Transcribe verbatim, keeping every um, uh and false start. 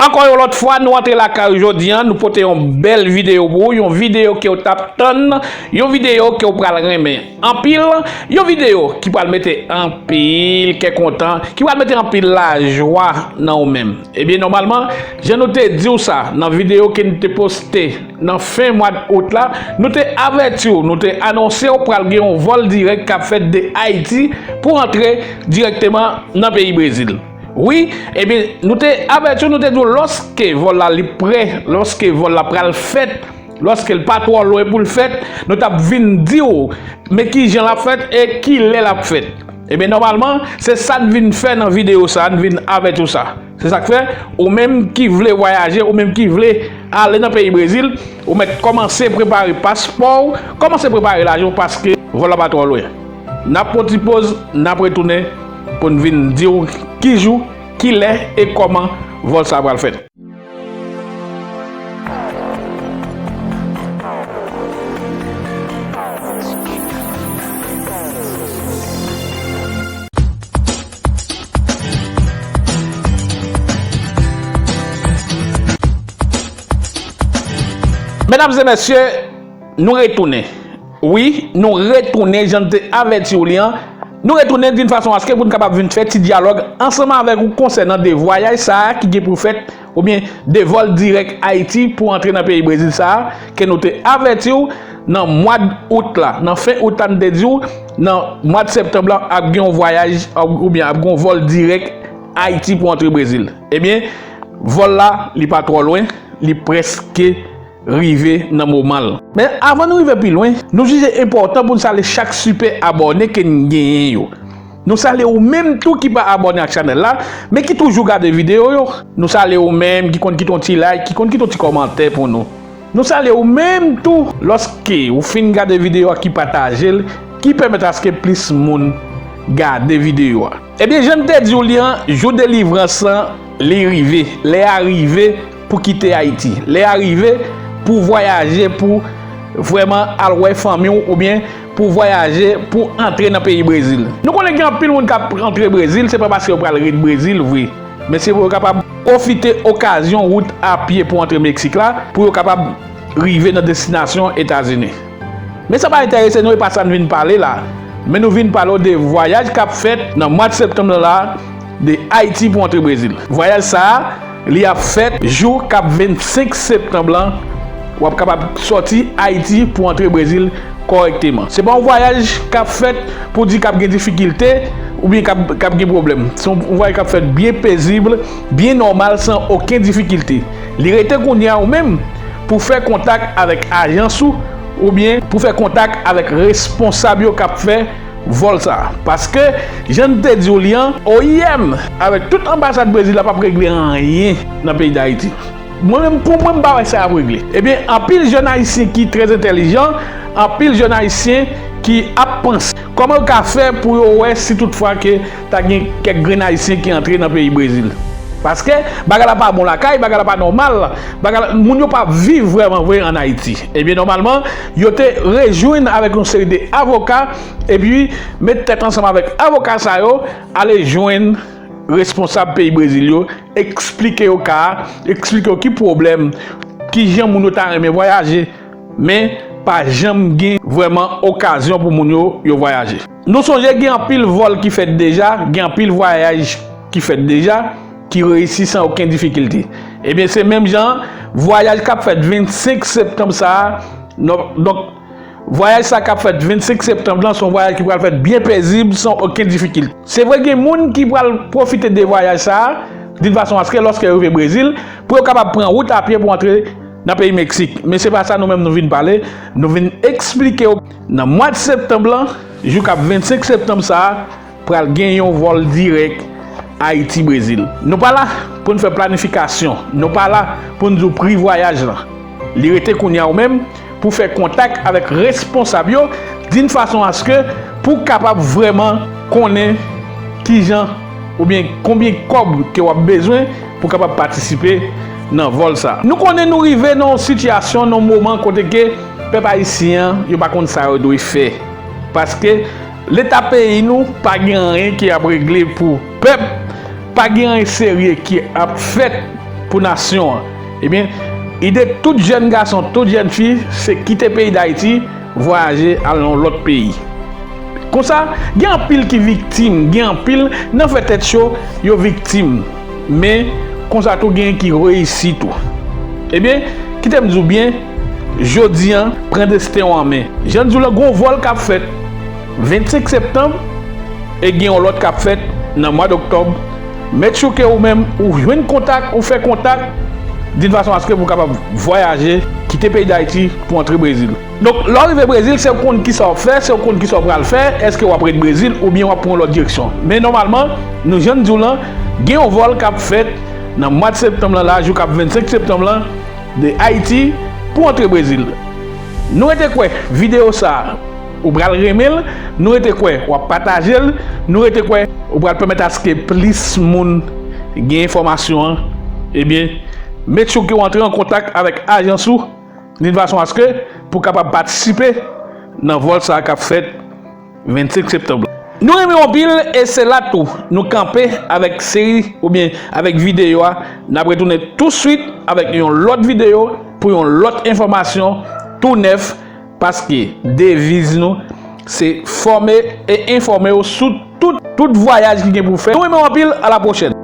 Ankò yon lòt fwa, nou antre lakay ou jodi a, nou pote yon bèl videyo pou ou, yon videyo ke w t ap tann, yon videyo ke w pral renmen anpil, yon videyo ki pral mete anpil kè kontan, ki pral mete anpil lajwa nan ou menm. Ebyen, nòmalman, jan nou te di w sa nan videyo ke n te poste nan fen mwa out la, nou te avèti w, nou te anonse w pral gen yon vòl dirèk k ap fèt de Ayiti pou antre dirèkteman nan peyi Brezil. Wi, ebyen, nou te avèti w, nou te di w lòske vòl la li prè, lòske vòl la pral fèt, lòske l pa twò lwen pou l fèt, nou t ap vin di w men kijan l ap fèt e kilè l ap fèt. Ebyen, nòmalman, se sa n vin fè nan videyo sa a, n vin avèti w sa. Se sa k fè, ou menm ki vle vwayaje, ou menm ki vle ale nan peyi Brezil, ou mèt kòmanse prepare paspò w, kòmanse prepare lajan w paske vòl la pa twò lwen. N ap pran ti poz, n ap retounen pou n vin di w ki jou, kilè e kòman vòl sa a pral fèt. Medam e mesye, nou retounen. Wi, nou retounen jan n te avèti w li an. Nou retounen d'une façon à ce que pou n kapab vin fè ti dyalòg ansanm avèk ou konsènan de vwayaj sa a ki gen pou fèt, oubyen de vòl dirèk Ayiti pou antre nan peyi Brezil sa a, ke nou te avèti w nan mwa out la, nan fen out la, n te di w, nan mwa septanm lan, ap gen yon vwayaj, oubyen ap gen yon vòl dirèk Ayiti pou antre Brezil. Ebyen, vòl la, li pa twò lwen, li prèske rive nan moman l. Men avan nou rive pi lwen, nou jije enpòtan pou n salye chak sipè abòne ke n genyen yo. Nou salye ou menm tou ki pa abòne ak chanèl la, men ki toujou gade videyo yo. Nou salye ou menm ki konn kite yon ti like, ki konn kite yon ti kòmantè pou nou. Nou salye ou menm tou lòske ou fin gade videyo a, ki pataje l, ki pèmèt aske plis moun gade videyo a. Ebyen, jan n te di w li an, jou delivrans lan, li rive. Lè a rive pou kite Ayiti. Lè a rive pou vwayaje, pou vrèman al wè fanmi w, oubyen pou vwayaje, pou antre nan peyi Brezil. Nou konnen gen anpil moun k ap antre Brezil, se pa paske yo pral ret Brezil vre, men se pou yo kapab pwofite okazyon wout a pye pou antre Meksik la, pou yo kapab rive nan destinasyon Etazini. Men sa pa enterese nou, e pa sa n vin pale la. Men nou vin pale w de vwayaj k ap fèt nan mwa septanm nan la, de Ayiti pou antre Brezil. Vwayaj sa a, li ap fèt jou k ap vennsenk septanm lan, w ap kapab sòti Ayiti pou antre Brezil kòrèkteman. Se pa yon vwayaj k ap fèt pou di k ap gen difikilte oubyen k ap, k ap gen pwoblèm. Se yon vwayaj k ap fèt byen pezib, byen nòmal, san okenn difikilte. Li rete kounye a ou menm pou fè kontak avèk ajans ou, oubyen pou fè kontak avèk responsab yo k ap fè vòl sa a. Paske, jan n te di w li an, O I M avèk tout anbasad Brezil la p ap regle anyen nan peyi Dayiti. Mwen menm, pou mwen, m pa wè sa y ap regle. Ebyen, anpil jèn ayisyen ki trè entèlijan, anpil jèn ayisyen ki ap panse kòman yo ka fè pou yo wè si toutfwa ke ta gen kèk grenn ayisyen ki antre nan peyi Brezil. Paske bagay la pa bon lakay, bagay la pa nòmal, bagay la, moun yo pa viv vrèman vre ann Ayiti. Ebyen, nòmalman, yo te rejwenn avèk yon seri de avoka, epi met tèt ansanm avèk avoka sa yo, ale jwenn responsab peyi Brezil yo, eksplike yo ka a, eksplike yo ki pwoblèm, kijan moun yo ta renmen vwayaje, men pa janm gen vrèman okazyon pou moun yo, yo vwayaje. Nou sonje gen anpil vòl ki fèt deja, gen anpil vwayaj ki fèt deja, ki reyisi san okenn difikilte. Ebyen, se menm jan an, vwayaj k ap fèt vennsenk septanm sa a, non, donk, vwayaj sa k ap fèt vennsenk septanm lan, se yon vwayaj ki pral fèt byen pezib, san okenn difikilte. Se vre, gen moun ki pral pwofite de vwayaj sa a, d'une façon à ce que, lòske yo rive Brezil, pou yo kapab pran wout a pye pou antre nan peyi Meksik. Men se pa sa nou menm nou vin pale. Nou vin eksplike w nan mwa septanm lan, jou k ap vennsenk septanm sa a, pral gen yon vòl dirèk Ayiti-Brezil. Nou pa la pou n fè planifikasyon, nou pa la pou n di w pri vwayaj lan. Li rete kounye a ou menm pou fè kontak avèk responsab yo d'une façon à ce que pou w kapab vrèman konnen kijan oubyen konbyen kòb ke w ap bezwen pou w kapab patisipe nan vòl sa a. Nou konnen nou rive nan yon sitiyasyon, nan yon moman kote ke pèp ayisyen an, yo pa konn sa yo dwe fè. Paske Leta peyi nou pa gen anyen ki ap regle pou pèp, pa gen anyen serye ki ap fèt pou nasyon an. Ebyen, ide tout jèn gason, tout jèn fi, se kite peyi Dayiti, vwayaje al nan yon lòt peyi. Konsa, gen anpil ki viktim, gen anpil nan fè tèt cho, yo viktim. Men, konsa tou gen ki reyisi tou. Ebyen, kite m di w byen, jodi an, pran desten w an men. Jan n di w lan, gon vòl k ap fèt vennsenk septanm, e gen yon lòt k ap fèt nan mwa doktòb. Make sure ke ou menm, ou jwenn kontak, ou fè kontak, d'une façon à ce que pou kapab vwayaje, kite peyi Dayiti pou antre Brezil. Donk, lè w rive Brezil, se w konn kisa w ap fè, se w konn kisa w pral fè, èske w ap ret Brezil oubyen w ap pran yon lòt direksyon. Men nòmalman, nou jan n di w lan, gen yon vòl k ap fèt nan mwa septanm lan la, jou k ap vennsenk septanm lan, de Ayiti pou antre Brezil. Nou rete kwè videyo sa a, ou pral renmen l, nou rete kwè w ap pataje l, nou rete kwè ou pral pèmèt aske plis moun gen enfòmasyon an. Ebyen, make sure ke w antre an kontak avèk ajans ou, d'une façon à ce que pou kapab patisipe nan vòl sa a k ap fèt vennsenk septanm. Nou renmen w anpil e se la tou nou kanpe avèk seri oubyen avèk videyo a. N ap retounen touswit avèk yon lòt videyo pou yon lòt enfòmasyon tou nèf, paske deviz nou se fòme e enfòme w sou tout, tout vwayaj ki gen pou fèt. Nou renmen w anpil, a la pwochèn.